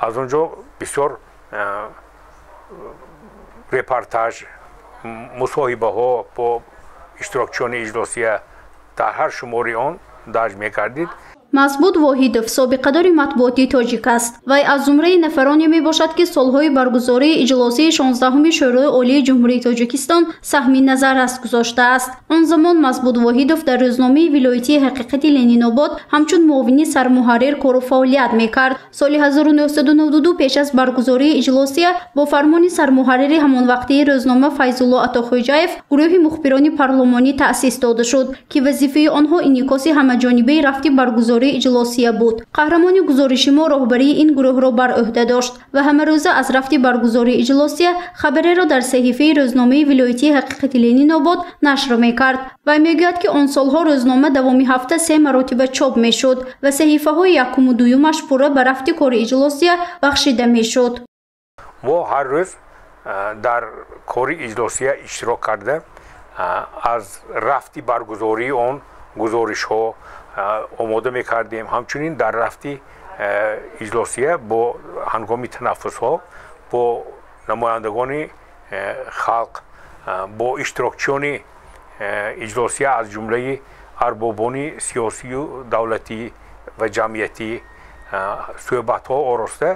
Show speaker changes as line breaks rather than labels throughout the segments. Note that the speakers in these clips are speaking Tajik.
Аз он ҷо бисёр репортаж, мусоҳибаҳо бо иштирокчиёни иҷлосия дар ҳар шумори он дарҷ мекардид.
Мазбуд Воҳидов собиқадори матбуоти тоҷик аст. Вай аз зумраи нафароне мебошад, ки солҳои баргузории иҷлосии 16-уми Шӯрои Олии Ҷумҳурии Тоҷикистон саҳми назаррас гузоштааст. Он замон Мазбуд Воҳидов дар рӯзномаи вилоятии «Ҳақиқати Ленинобод» ҳамчун муовини сармуҳаррир кору фаъолият мекард. Соли 1992 пеш аз баргузории иҷлосия бо фармони сармуҳаррири ҳамонвақтии рӯзнома Файзулло Атохӯҷаев гурӯҳи мухбирони парлумонӣ таъсис дода шуд, ки вазифаи онҳо инъикоси ҳамаҷонибаи рафти баргузории иҷлосия буд. Қаҳрамони гузориши мо роҳбарии ин гурӯҳро бар ӯҳда дошт ва ҳамарӯза аз рафти баргузории иҷлосия хабареро дар саҳифаи рӯзномаи вилоятии «Ҳақиқати Ленинобод» нашр мекард. Вай мегӯяд, ки он солҳо рӯзнома давоми ҳафта се маротиба чоп мешуд ва саҳифаҳои якуму дуюмаш пурра ба рафти кори иҷлосия бахшида мешуд.
Мо ҳар рӯз дар кори иҷлосия иштирок карда, аз рафти баргузории он гузоришҳо омода мекардем. Ҳамчунин дар рафти иҷлосия бо ҳангоми танаффусҳо бо намояндагони халқ, бо иштирокчиёни иҷлосия, аз ҷумлаи арбобони сиёсию давлатӣ ва ҷамъиятӣ суҳбатҳо ороста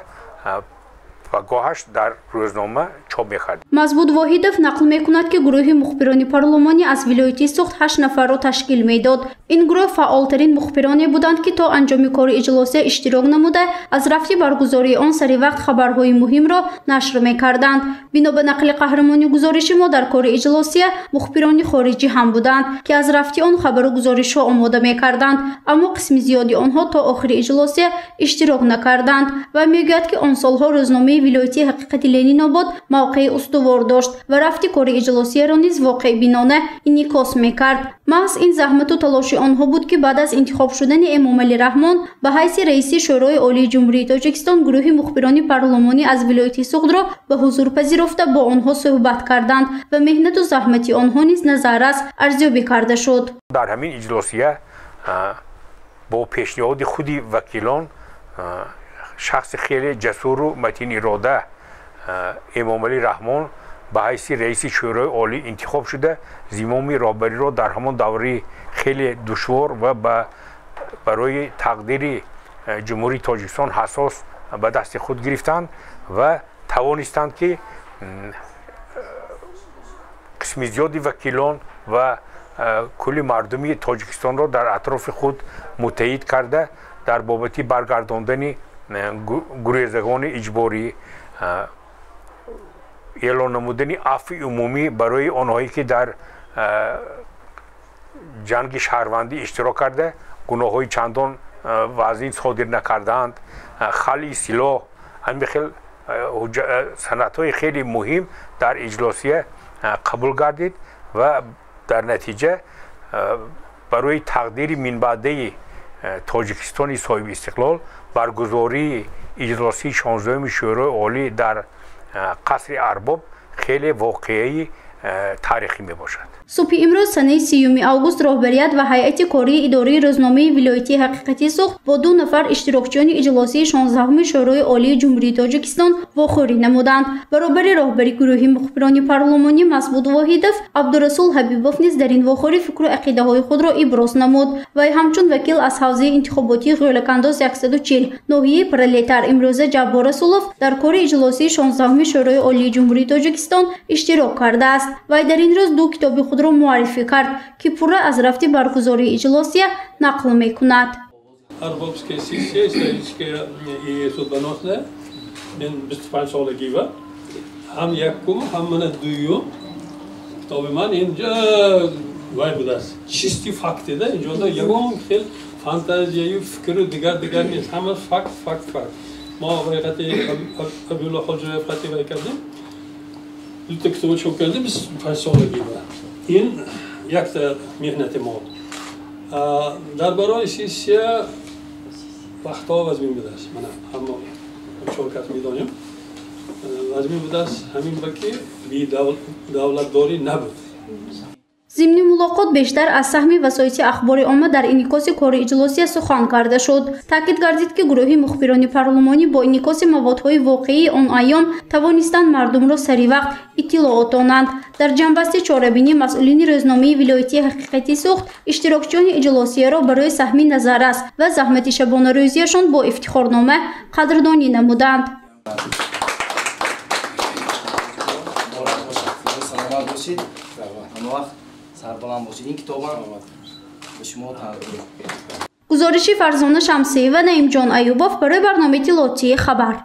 ва гоҳаш дар рӯзнома чоп мекардем.
Мазбуд Воҳидов нақл мекунад, ки гурӯҳи мухбирони парлумонӣ аз вилояти Суғд 8 нафарро ташкил медод. Ин гурӯҳ фаъолтарин мухбироне буданд, ки то анҷоми кори иҷлосия иштирок намуда, аз рафти баргузории он сари вақт хабарҳои муҳимро нашр мекарданд. Бино ба нақли қаҳрамони гузориши мо, дар кори иҷлосия мухбирони хориҷӣ ҳам буданд, ки аз рафти он хабару гузоришҳо омода мекарданд, аммо қисми зиёди онҳо то охири иҷлосия иштирок накарданд. Ва мегӯяд, ки он солҳо рӯзномаи вилоятии «Ҳақиқати Ленинобод» мавқеи устувор дошт ва рафти кори иҷлосияро низ воқеъбинона инъикос мекард. Маҳз ин заҳмату талоши онҳо буд, ки баъд аз интихоб шудани Эмомалӣ Раҳмон ба ҳайси раиси Шӯрои Олии Ҷумҳурии Тоҷикистон гурӯҳи мухбирони парлумонӣ аз вилояти Суғдро ба ҳузур пазирофта, бо онҳо суҳбат карданд ва меҳнату заҳмати онҳо низ назаррас арзёбӣ карда шуд.
Дар ҳамин иҷлосия бо пешниҳоди худи вакилон шахси хеле ҷасуру матинирода Эмомалӣ Раҳмон ба ҳайси раиси Шӯрои Олӣ интихоб шуда, зимоми роҳбариро дар ҳамон давраи хеле душвор ва барои тақдири Ҷумҳурии Тоҷикистон ҳассос ба дасти худ гирифтанд ва тавонистанд, ки қисми зиёди вакилон ва кулли мардуми Тоҷикистонро дар атрофи худ муттаҳид карда, дар бобати баргардондани гурезагони иҷборӣ, эълон намудани афви умумӣ барои онҳое, ки дар ҷанги шаҳрвандӣ иштирок карда, гуноҳҳои чандон вазнин содир накардаанд, халъи силоҳ, ҳамин хел санадҳои хеле муҳим дар иҷлосия қабул гардид ва дар натиҷа барои тақдири минбаъдаи Тоҷикистони соҳибистиқлол баргузории иҷлосии 16-уми Шӯрои Олӣ дар қасри Арбоб хеле воқеаи таърихӣ мебошад.
Субҳи имрӯз, санаи 30 август, роҳбарият ва ҳайати кории идораи рӯзномаи вилоятии «Ҳақиқати Суғд» бо ду нафар иштирокчиёни иҷлосии 16-уми Шӯрои Олии Ҷумҳурии Тоҷикистон вохӯрӣ намуданд. Баробари роҳбари гурӯҳи мухбирони парлумонӣ Мазбуд Воҳидов, Абдурасул Ҳабибов низ дар ин вохӯрӣ фикру ақидаҳои худро иброз намуд. Вай ҳамчун вакил аз ҳавзаи интихоботии Ғӯлакандоз 140, ноҳияи Пролетар, имрӯза Ҷаббор Расулов, дар кори иҷлосии 16-уми Шӯрои Олии Ҷумҳурии Тоҷикистон иштирок кардааст. Вай дар ин рӯз ду китоби худро муаррифӣ кард, ки пурра аз рафти баргузории иҷлосия нақл мекунад.
Арбобская сессия, историческая и судьбоносная. Мен 25 солагива. Ҳам якум, ҳам мана дуюм китоби ман инҷа вай будааст. Чисти фактида, инҷода ягон хел фантазияю фикру дигар дигар нест. Ҳама факт, факт, факт. Мо вайқати Абдулло Хоҷаев қати вай кардем. Дута китобо чоп кардем 25 солагива. Ин якта меҳнати мо. Дар барои сессия вақтҳо вазмин будааст. Мана ҳама чор кас медонем. Вазмин будааст ҳамин ба ки бедавлатдорӣ набуд.
Зимни мулоқот бештар аз саҳми васоити ахбори омма дар инъикоси кори иҷлосия сухан карда шуд. Таъкид гардид, ки гурӯҳи мухбирони парлумонӣ бо инъикоси маводҳои воқеии он айём тавонистанд мардумро сари вақт иттилоот донанд. Дар ҷамъбасти чорабинӣ масъулини рӯзномаи вилоятии «Ҳақиқати Суғд» иштирокчиёни иҷлосияро барои саҳми назаррас ва заҳмати шабонарӯзиашон бо ифтихорнома қадрдонӣ намуданд.
Сарбаланд бошед. Ин китобам ба шумо тақдим.
Гузориши Фарзона Шамсиева, Наимҷон Аюбов барои барномаи иттилоотии «Хабар».